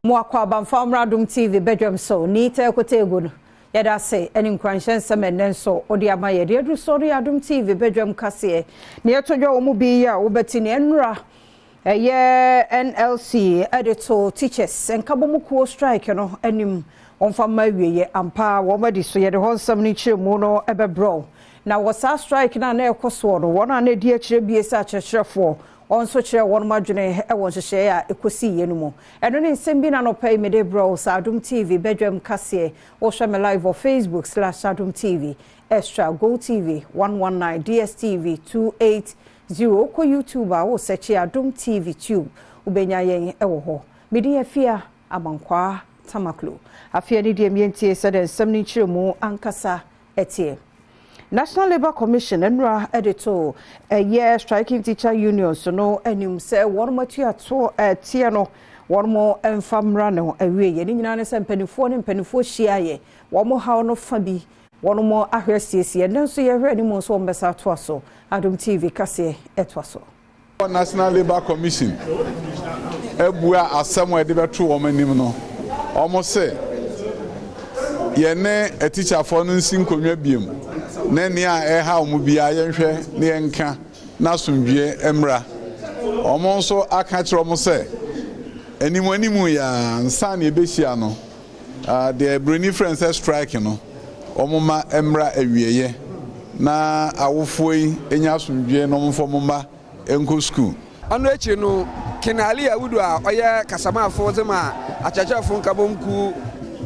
Mo akwaaba mfa mmra Adom TV badwam so ni tɛ kotegu no yɛda ase ɛne nkuranhyɛ nsɛm ɛnnɛ nso wode ama yɛ deɛ aduru so no yɛ Adom TV badwam kaseɛ ne ɛto dwa wɔ mu bi yi a wobɛte ne ɛnora ɛyɛ NLC ɛde to teachers nkabom kuo strike no anim wɔmfa mma awieɛ ampa wɔn adi so yɛde hɔ nsɛm no nkyerɛmu no ɛbɛbrɛ na wɔ saa strike no a na ɛkɔ soɔ no wɔn a na ɛdi akyerɛ bie sɛ akyerɛkyerɛfoɔ wɔn nso kyerɛ wɔn adwene wɔ nhyehyɛeɛ a ɛkɔsiiɛ no mu. Ɛno ne nsɛm bi na anɔpa yi mede brɛ wo sɛ Adom TV badwam kaseɛ. Wohwɛ me live wɔ Facebook slash Adom TV, Extra, Go TV 119, DSTV 280. Wokɔ YouTube a wosɛkye Adom TV Tube, wobɛnya yɛn wɔ hɔ. Me din Afia Amankwaa Tamaklo. Afei ne deɛ mientie sɛdeɛ nsɛm no nkyerɛmu ankasa ɛteɛ. National Labour Commission nnura de to ɛyɛ striking teacher unions no anim sɛ wɔn atuato ɛteɛ no wɔn mfa mmra no awie. Yɛ ne nyinaa ne sɛ mpanimfoɔ ne mpanimfoɔ hyiaeɛ wɔn haw no fa bi wɔn ahwɛ siesie. Ɛnɛ nso yɛhwɛ anim nso wɔn bɛsa atoa so. Adom TV kaseɛ ɛtoa so. National Labour Commission abua asɛm a yɛde bɛto wɔn anim no, wɔn se yɛne atikyafoɔ no nsi nkonnwa biem na nea ɛha wɔn biara yɛnhwɛ na yɛnka na asomdwie mmra. Wɔn nso aka kyerɛ wɔn sɛ anim anim yɛ ansa na yɛbɛhyia no, deɛ buroni frɛ no sɛ strike no, wɔn ma mmra awieeɛ na awofoɔ yi nya asomdwie na wɔn mfa wɔn mma nkɔ sukuu. Ɔno ekyir no, Ken Ali Awudu a ɔyɛ kasamafo dze ma akyerɛkyerɛfo nkabom kuw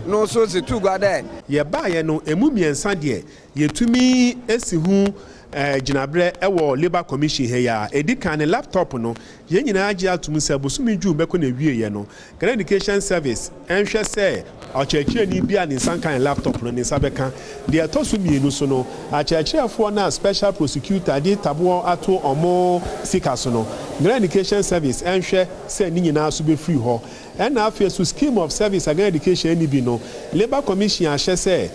no so dze too gua dɛ, Yɛbaeɛ no, ɛmu mmiɛnsa deɛ yɛtumi si ho gyinaberɛ wɔ Labour Commission ha yi ara. Ɛdi kan ne laptop no, yɛn nyinaa gye atom sɛ bosome June bɛkɔ n'awieeɛ no, Ghana Education Service nhwɛ sɛ ɔkyerɛkyerɛni bi a ne nsa nka ne laptop no, ne nsa bɛka. Deɛ ɛtɔ so mmienu so no, akyerɛkyerɛfoɔ no a Special Prosecutor de taboɔ ato wɔn sika so no, Ghana Education Service nhwɛ sɛ ne nyinaa so bɛfiri hɔ. Ɛna afei so Scheme of Service a Ghana Education nni bi no, Labour Commission ahyɛ sɛ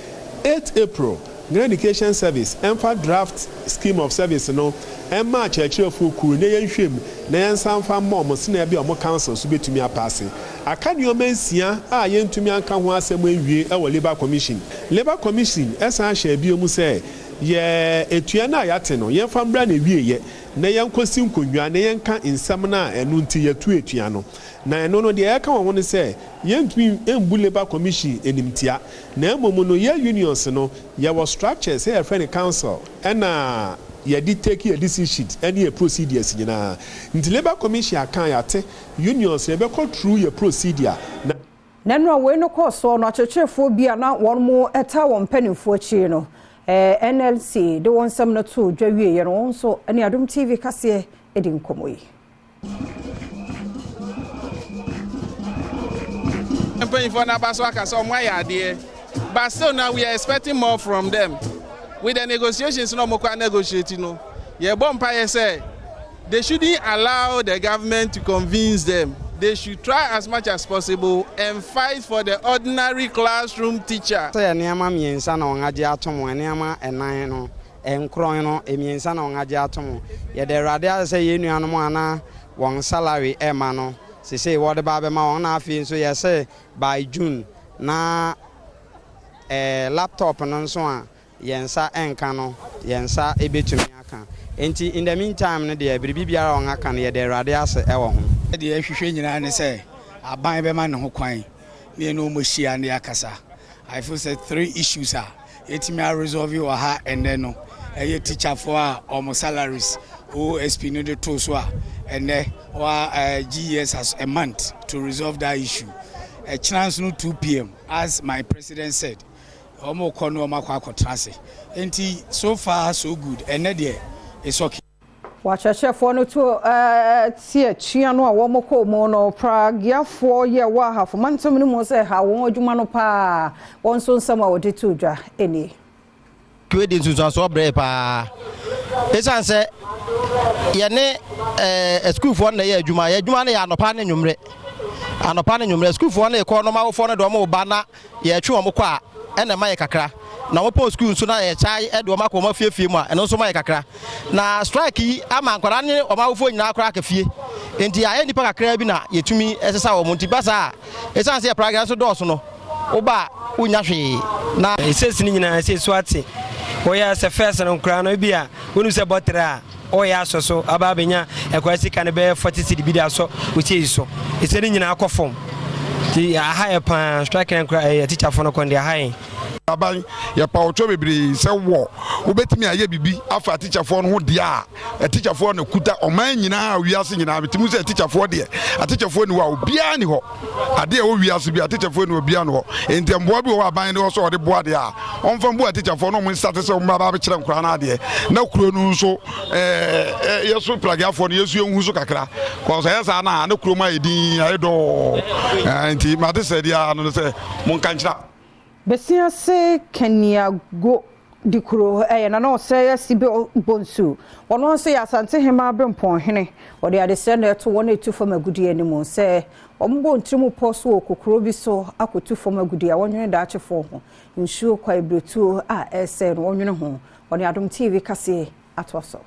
8 April, Ghana Education Service mfa draft Scheme of Service no mma akyerɛkyerɛfoɔ kuo na yɛnhwɛ mu na yɛnsan mfa mma wɔn sɛnea ɛbɛyɛ a wɔn council so bɛtumi apaase. Aka nneɛma nsia a yɛntumi anka ho asɛm anwie wɔ Labour Commission. Labour Commission san hyɛɛ bio mu sɛ yɛ atua no a yɛate no yɛmfa mmra n'awieeɛ na yɛnkɔsi nkonnwa na yɛnka nsɛm no a ɛno nti yɛtu atua no. Na ɛno no deɛ yɛka wɔ ho ne sɛ yɛntumi mbu Labour Commission animtia na mmom no yɛ unions no yɛwɔ structures sɛ yɛfrɛ no council ɛna yɛde take yɛ decision ɛne yɛ procedures nyinaa, nti Labour Commission aka yɛate, unions yɛbɛkɔ through yɛ procedure na Na nnora wei no kɔɔ soɔ no, akyerɛkyerɛfoɔ bi a na wɔn mo ta wɔn mpanimfoɔ akyiri no, NLC de wɔn nsɛm no too dwa wieeɛ no, wɔn nso ne Adom TV kaseɛ di nkɔmmɔ yi. Mpanyinfoɔ no aba so aka sɛ ɔmo ayɛ adeɛ, but still now we are expecting more from them with the negotiations na ɔmo kɔ negotiate no. Yɛbɔ mpaeɛ sɛ they shouldn't allow the government to convince them. They should try as much as possible and fight for the ordinary classroom teacher. Sɛ yɛ nneɛma mmiɛnsa na wɔn agye ato mo, nneɛma ɛnan no, nkron no, mmiɛnsa na wɔn agye ato mo. Yɛde Awurade ase sɛ yɛn nuanom a na wɔn salary ɛma no, sesei wɔde ba abɛma wɔn, na afei nso yɛsɛ by June na laptop no nso a yɛn nsa nka no, yɛn nsa ebetumi aka. Nti in the meantime no deɛ, biribi biara a wɔn aka no, yɛde Awurade ase ɛwɔ ho. Deɛ ɛhwehwɛ nyinaa ne sɛ aban bɛma ne ho kwan ne yɛne wɔn ahyia ne akasa. I feel sɛ three issues a yɛtumi aresolve wɔ ha ɛnnɛ no, ɛyɛ teacherfoɔ a wɔn salaries OSP no de too so a ɛnnɛ wa GES has a month to resolve that issue. Ɛkyena nso no 2 p.m., as my president said, wɔn kɔ no wɔn akɔ akɔtena ase, nti so far so good. Ɛnnɛ deɛ, it's okay. Wɔakyerɛkyerɛfoɔ no to ti atua no a wɔn kɔɔ mu no, pragiafoɔ yɛ wɔ Ahafo mantam no mu sɛ ha wɔn adwuma no paa. Wɔn nso nsɛm a wɔde to dwa nie. Wei de nsunsuansoɔ brɛ paa, ɛsiane sɛ yɛne asukuufoɔ no na ɛyɛ adwuma. Yɛ adwuma no yɛ anɔpa ne nwummerɛ, anɔpa ne nwummerɛ. Sukuufoɔ no rekɔ no, awofoɔ no de wɔn ba na yɛtwe wɔn kɔ a, ɛna ɛma yɛ kakra. Na wɔpɔn sukuu nso na yɛkyae de wɔn akɔ wɔn afiefie mu a, ɛno nso ma yɛ kakra. Na strike yi ama nkwadaa ne wɔn awofoɔ nyinaa koraa aka fie. Enti ayɛ nnipa kakraa bi na yɛtumi sesa wɔn. Nti ba saa a, ɛsiane sɛ yɛ pragea nso dɔɔso no, woba a wonnya hwee. Na. Sales no nyinaa sɛ so ate. Woyɛ sɛ first no koraa no ebi a wonim sɛ bɔtere a woyɛ asɔ so aba abɛnya ɛkora sika no bɛyɛ 40 cedi bi de asɔ wo sei so. Ɛsɛ ne nyinaa kɔ fam. Nti aha yɛ paa strike no koraa ɛyɛ teacherfoɔ no kɔn deɛ aha yɛn. Aban, yɛpa wo kyɛw bebree sɛ wɔ wobɛtumi ayɛ biribi afa atikyafoɔ no ho deɛ a, atikyafoɔ na kuta ɔman nyinaa, wiase nyinaa. Metumi sɛ atikyafoɔ deɛ, atikyafoɔ ni hɔ a obiara ni hɔ. Adeɛ ɛwɔ wiase bi atikyafoɔ ni obiara ni hɔ. Enti mboa bi wɔ hɔ aban de hɔ sɛ ɔde boa deɛ a, ɔmfa mboa atikyafoɔ na ɔmo nsate sɛ ɔmo ba abɛkyerɛ nkoraa no adeɛ. Na kuro no nso ɛɛ yɛso pragiafoɔ no yɛsu yɛnhu so kakra. Kɔsɛ ɛyɛ saa na ne kurom ayɛ din ayɛ dɔɔ. Nti mate sɛ deɛ ano no sɛ monka nkyerɛ. Besiase Kaniago Dikuro yɛ Nana Osei Asibe Bonsu. Ɔno nso yɛ Asante Hemaa Berempɔn hene. Ɔde adesrɛ na ɛto wɔn a ɛtu fam agudeɛ anim sɛ wɔbɔ wɔn tirim pɔ so wɔ kuro bi so akɔtu fam agudeɛ a wɔnwene daakyefoɔ ho. Nsuo kwaebiretuo a ɛresɛe no wɔnwene ho. Ɔne Adom TV kaseɛ atoa so.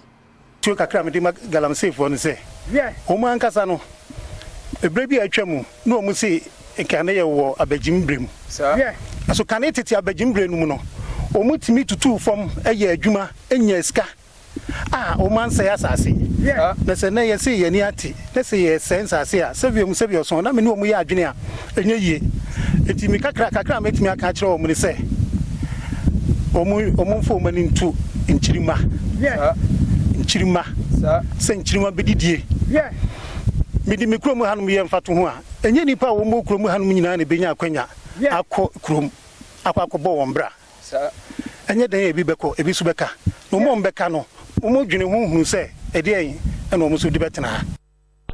Tuo kakra a mede ma galamseyfoɔ ne sɛ, wɔn ankasa no, berɛ bi a atwa mu na wɔn se kane yɛ wɔ abagyim berɛ mu. Nanso kane tete abagyim berɛ no mu no, wɔn tumi tutuu fam yɛɛ adwuma nyaa sika a wɔn ansɛe asase. Na sɛ nnɛ yɛse yɛn ani ate na sɛ yɛresɛe nsase a, sɛdeɛ mu sɛdeɛ ɔsɔn, na me ne wɔn yɛ adwene a, ɛnyɛ yie. Enti me kakra kakra a mɛtumi aka akyerɛ wɔn ne sɛ, wɔn wɔmfa wɔn ani nto nkyirimma, nkyirimma, sɛ nkyirimma bɛdidie. Mede me kurom hanom yɛ mfatoho a, ɛnyɛ nnipa a wɔwɔ kurom hanom nyinaa na ɛbɛnya akwanya akɔ kurom akɔ akɔbɔ wɔn bra. Ɛnyɛ dɛn a ebi bɛkɔ, ebi nso bɛka. Na wɔn a wɔbɛka no, wɔdwene ho hunu sɛ ɛdeɛn na wɔn nso de bɛtena ha.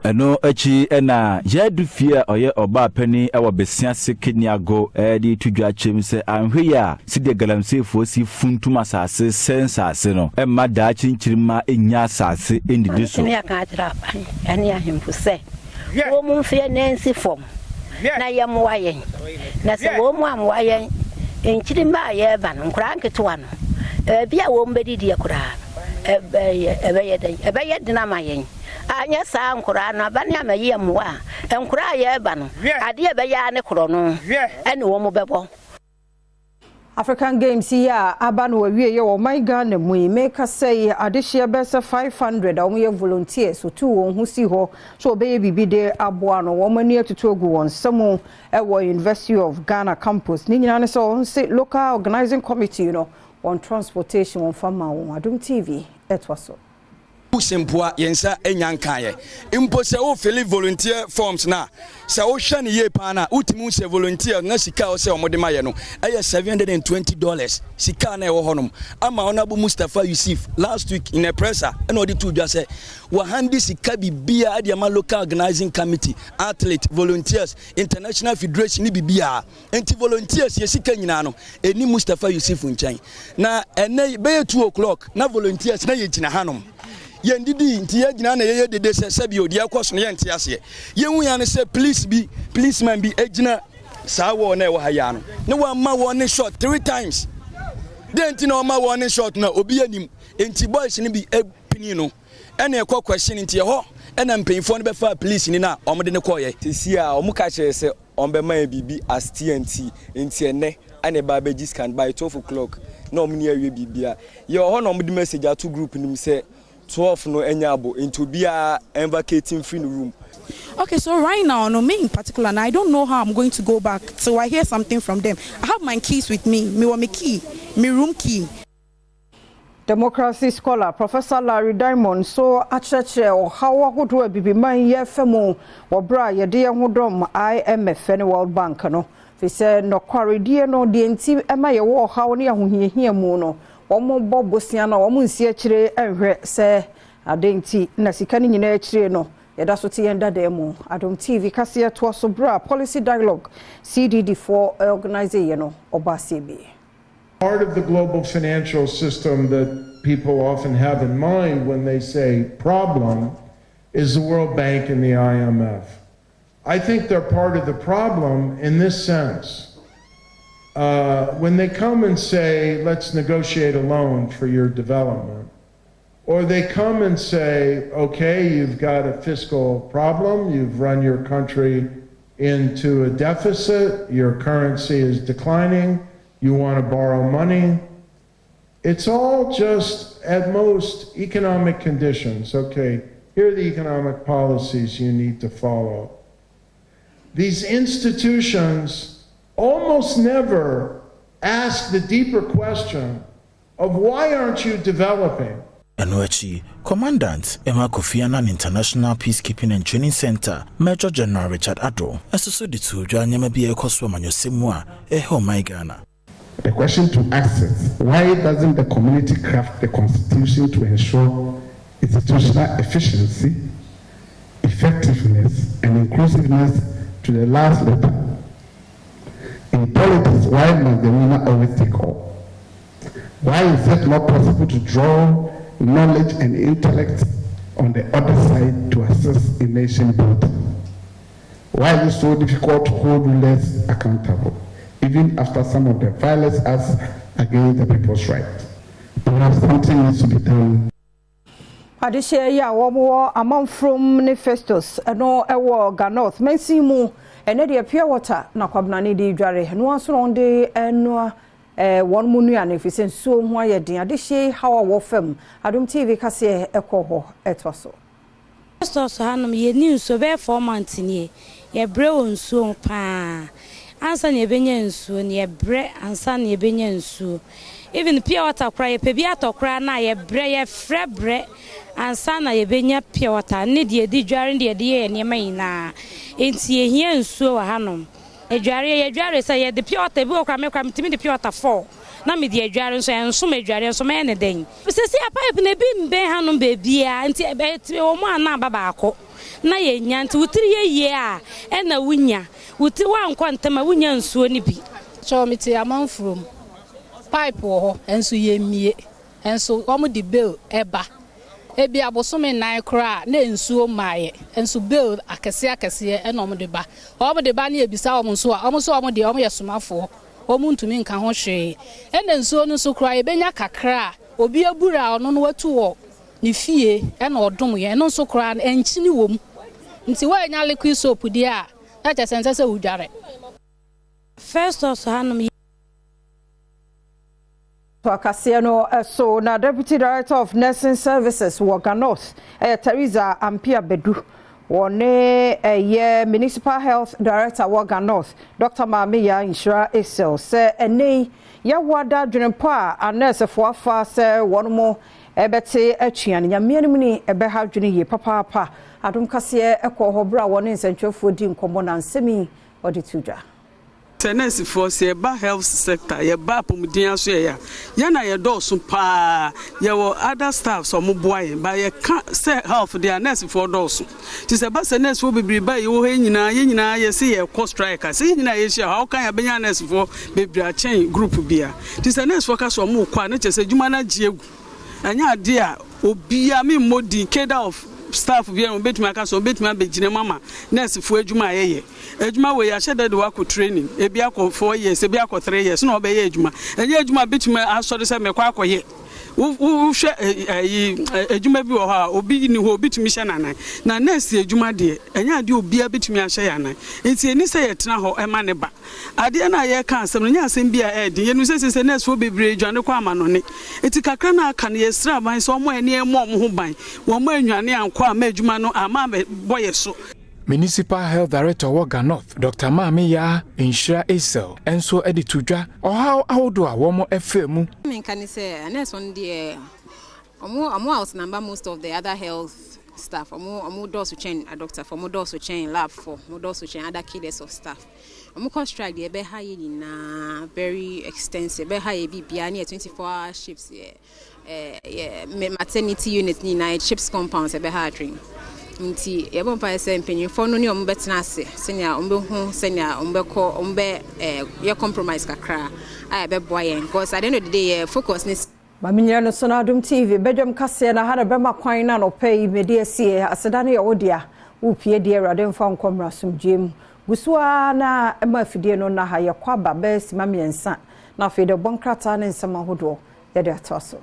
Ɛno akyi na Yadu fie a ɔyɛ ɔbaa panin wɔ Besiase Keniago de reto dwa akyerɛ mu sɛ anhwɛ yie a sɛdeɛ galamseyfoɔ si funtum asase sɛe nsase no mma daakye nkyirimma nnya asase nnidi so. Mɛtumi aka akyerɛ aban ne ahemfo sɛ wɔn mfa yɛn nan nsi fam na yɛmmoa yɛn, na sɛ wɔn ammoa yɛn, nkyirimma a yɛreba no, nkoraa nketewa no, baabi a wɔn bɛdidiɛ koraa no, ɛbɛyɛ dɛn? Ɛbɛyɛ den ama yɛn. Anyɛ saa a nkoraa no, aba ne ama yi mmoa a, nkoraa a yɛreba no, adeɛ a ɛbɛyɛ ara ne korɔno ɛne wɔn bɛbɔ. African Games yi a aba no awieeɛ wɔ ɔman Ghana mu yi, meka sɛ yi adehyeɛ bɛyɛ sɛ 500 a wɔyɛ volunteers wɔtuu wɔn ho sii hɔ sɛ wɔbɛyɛ biribi de aboa no, wɔn ani atutu agu wɔn nsa mu wɔ University of Ghana campus. Ne nyinaa ne sɛ wɔn se local organizing committee no wɔn transportation wɔmfa mmaa wɔn. Adom TV ɛtoa so. Sempoa yɛn nsa nnya nkaeɛ. Mpo sɛ wo fili volunteer forms no a, sɛ wohwɛ no yie paa no a, wotumi hu sɛ volunteer na sika a ɔsɛ wɔde ma yɛ no ɛyɛ $720. Sika na ɛwɔ hɔnom ama Honourable Mustapha Yusuf last week in a presser ɛna ɔde too dwa sɛ wahande sika biribiara de ama local organizing committee, athlete, volunteers, international federation ne biribiara. Nti volunteers yɛ sika nyinaa no ɛni Mustapha Yusuf nkyɛn. Na ɛnɛ yi bɛyɛ 2 o'clock na volunteers na yɛgyina hanom. Yɛn didi nti yɛgyina na yɛyɛ dede sɛ sɛbi o deɛ ɛkɔ so no yɛnte aseɛ. Yɛhu ya no sɛ police bi policeman bi gyina saa wall na ɛwɔ ha yi ano na wama wɔn ne shot three times. Dɛn nti na ɔma wɔn ne shot na obi anim nti boys no bi pini no ɛna ɛkɔ question nti ɛhɔ ɛna mpanyinfoɔ no bɛfaa police ni no a wɔde no kɔɔyɛ. Seesei a wɔka kyerɛ sɛ Wɔbɛma yɛn biribi as TNT nti ɛnnɛ ɛna ɛba abɛgye sika no by 12 o'clock na wɔn ni awie biribiara. Yɛwɔ hɔ na wɔde message ato group no mu sɛ 12 no anya abo nti obiara ɛnvacate mfiri ne room. Okay so right now no me in particular no I don't know how I'm going to go back till I hear something from them I have my keys with me mewɔ me key me room key. Democracy scholar Professor Larry Diamond nso akyerɛkyerɛ ɔhaw ahodoɔ a Abibiman yi refa mu wɔ berɛ a yɛde yɛn ho dɔm IMF ne World Bank no, firi sɛ nɔkwaredie no, deɛ nti ɛma yɛwɔ ɔhaw ne ahohiahia mu no, wɔbɔ bosea no a wɔnsi akyire nhwɛ sɛ adɛn nti na sika no nyinaa akyire no yɛda so te yɛn dadaa mu. Adom TV kaseɛ toa so berɛ a Policy Dialogue CDD foɔ organiseeɛ no ɔbɔ aseɛ bi. Part of the global financial system that people often have in mind when they say problem is the World Bank and the IMF. I think they're part of the problem in this sense. When they come and say, let's negotiate a loan for your development, or they come and say, okay, you've got a fiscal problem, you've run your country into a deficit, your currency is declining, you want to borrow money. It's all just, at most, economic conditions. Okay, here are the economic policies you need to follow. These institutions almost never ask the deeper question of why aren't you developing? Ɛno akyi, Commandant ma Kofi Annan International Peacekeeping and Training Centre, Major General Richard Addo nso so de too dwa nneɛma bi a ɛrekɔ so amanyɔsɛm mu a ɛreha ɔman Ghana. The question to ask is, why doesn't the community craft the constitution to ensure institutional efficiency, effectiveness, and inclusiveness to the last letter? In politics, why must the winner always take all? Why is it not possible to draw knowledge and intellect on the other side to assist in nation building? Why is it so difficult to hold rulers accountable, even after some of the violence acts against the people's right? Perhaps something needs to be done. Adehyeɛ yi a wɔwɔ Amanfrom ne Festus no wɔ Ga North mansin mu ɛnɛ deɛ pure water na Kwabena de dware ɛno ara nso na wɔde noa wɔn mu nnuane ɛfiri sɛ nsuo ho ayɛ den. Adehyeɛ yi haw a wɔ fam Adom TV kaseɛ ɛkɔ hɔ ɛtoa so. Festus hanom yɛnni nsuo bɛyɛ 4 months nie. Yɛbrɛ wɔ nsuo ho paa. Ansa na yɛbɛnya nsuo no yɛbrɛ ansa na yɛbɛnya nsuo. Even pure water koraa yɛpɛ bi atɔ koraa na yɛbrɛ yɛfrɛ brɛ ansa na yɛbɛnya pure water ne deɛ yɛde dware ne deɛ yɛde yɛ nneɛma nyinaa. Nti yɛhia nsuo wɔ hanom. Adwareɛ yɛdware sɛ yɛde pure water bi wɔ koraa me koraa metumi de pure water four na mede adware nso ɛnsom adware nso mɛyɛ ne dɛn. Sɛsi a pipe no ebi mbɛn hanom beebiara nti ɛwɔ mu a na aba baako na yɛnya nti wo tiri yɛ yie a ɛna wonya wo tiri woankɔ ntɛm a wonya nsuo no bi. Kyɛw mete Amanfurom. Pipe wɔ hɔ nso yɛmmie nso wɔn de bill ɛba. Ebi abosome 4 koraa na nsuo mmaeɛ nso bill akɛseɛ akɛseɛ ɛna wɔn de ba. Wɔn de ba ne ebisa wɔn nso a wɔn nso wɔn deɛ wɔn yɛ somafoɔ. Wɔn ntumi nka ho hwee. Ɛna nsuo no nso koraa yɛbɛnya kakra a obi abura a ɔno no watu wɔ ne fie ɛna ɔdom yɛn ɛno nso koraa no ɛnkyini wɔ mu. Nti wɔanya liquid soap deɛ a na kyerɛ sɛ nsɛ sɛ wodware. Festus hanom Akaseɛ no so na Deputy Director of Nursing Services wɔ Ga North ɛyɛ Teresa Ampia Bedu wɔne ɛyɛ Municipal Health Director wɔ Ga North, Dr. Maame Ya Nhyira Esel, sɛ ɛnɛ yi yɛwɔ ada adwenepɔ a anɛɛsefoɔ afa sɛ wɔn mo ɛbɛte atua no Nyame anim ni ɛbɛha adwene yie papaapa. Adom kaseɛ ɛkɔ hɔ berɛ a wɔne nsɛntwerɛfoɔ di nkɔmmɔ na nsɛm yi ɔde to dwa. Sɛ nɛɛsefoɔ sɛ yɛba health sector, yɛba apɔmuden aso yɛ a yɛn na yɛdɔɔso paa. Yɛwɔ other staffs a wɔboa yɛn ba yɛka sɛ health deɛ a nɛɛsefoɔ dɔɔso. Nti sɛ ba sɛ nɛɛsefoɔ bebree ba yɛwɔ hɔ nyinaa, yɛn nyinaa yɛsi yɛkɔ strike a sɛ yɛn nyinaa yɛhyia hɔ a wɔka yɛbɛnya nɛɛsefoɔ bebree akyɛn group bia. Nti sɛ nɛɛsefoɔ ka sɛ wɔn kɔ a ne kyerɛ sɛ adwuma no agye agu. Ɛnyɛ adeɛ a obiara mi mmɔ din cadre of staff biara obetumi aka sɛ obetumi abɛgyina mu ama nɛɛsefoɔ adwuma a yɛyɛ. Adwuma wei ahyɛ dɛ de wakɔ training, ebi akɔ 4 years, ebi akɔ 3 years na ɔbɛyɛ adwuma. Ɛnyɛ adwuma betumi asɔre sɛ mɛkɔ akɔyɛ. Wohwɛ ɛyi adwuma bi wɔ hɔ a obi ni hɔ obi tumi hyɛ n'anan na nɛɛse adwuma deɛ ɛnyɛ adeɛ obiara betumi ahyɛ yɛn anan. Nti eni sɛ yɛtena hɔ ɛma ne ba adeɛ no a yɛka asɛm no nyɛ asɛm bi a ɛɛden. Yɛnu sɛ nɛɛsefoɔ bebree dwane kɔ amanɔne nti kakra no aka no yɛsrɛ aban sɛ ɔmo ani ɛmmɔ ɔmo ho ban wɔn mo anwane ankɔ ama adwuma no ama bɔ yɛ so. Municipal Health Director wɔ Ga North, Dr. Maame Yaa Nhyira Esel nso de to dwa ɔhaw ahodoɔ a wɔn afɛ mu. Menka ne sɛ nurse no deɛ ɔmo outnumber most of the other health staff. Ɔmo dɔɔso kyɛn adoctor fo, ɔmo dɔɔso kyɛn lab fo, ɔmo dɔɔso kyɛn other cadres of staff. Ɔmo kɔ strike deɛ ɛbɛha yɛ nyinaa very extensive, ɛbɛha yɛ biribiara ne yɛ 24 hour shifts, yɛ yɛ maternity unit nyinaa, yɛ CHPS compounds, ɛbɛha adwene. Nti yɛbɔ mpa sɛ mpanyinfoɔ no ne ɔmo bɛtena ase sɛnea ɔmo bɛhu sɛnea ɔmo bɛkɔ ɔmo bɛ yɛ compromise kakra a ɛbɛboa yɛn because at the end of the day yɛ focus ne. Mamenyerɛ no so no Adom TV bɛdwam kaseɛ na ha na bɛma kwan na nɔpɛ yi mede asie. Aseda no yɛ wo dea. Wopue deɛ Awurade mfa wo nkɔ mmra asomdwoeɛ mu. Gu so ara na ma afidie no nna ha. Yɛkɔ aba bɛyɛ sima mmiɛnsa na afei deɛ bɔ nkrataa ne nsɛm ahodoɔ yɛde atoa so.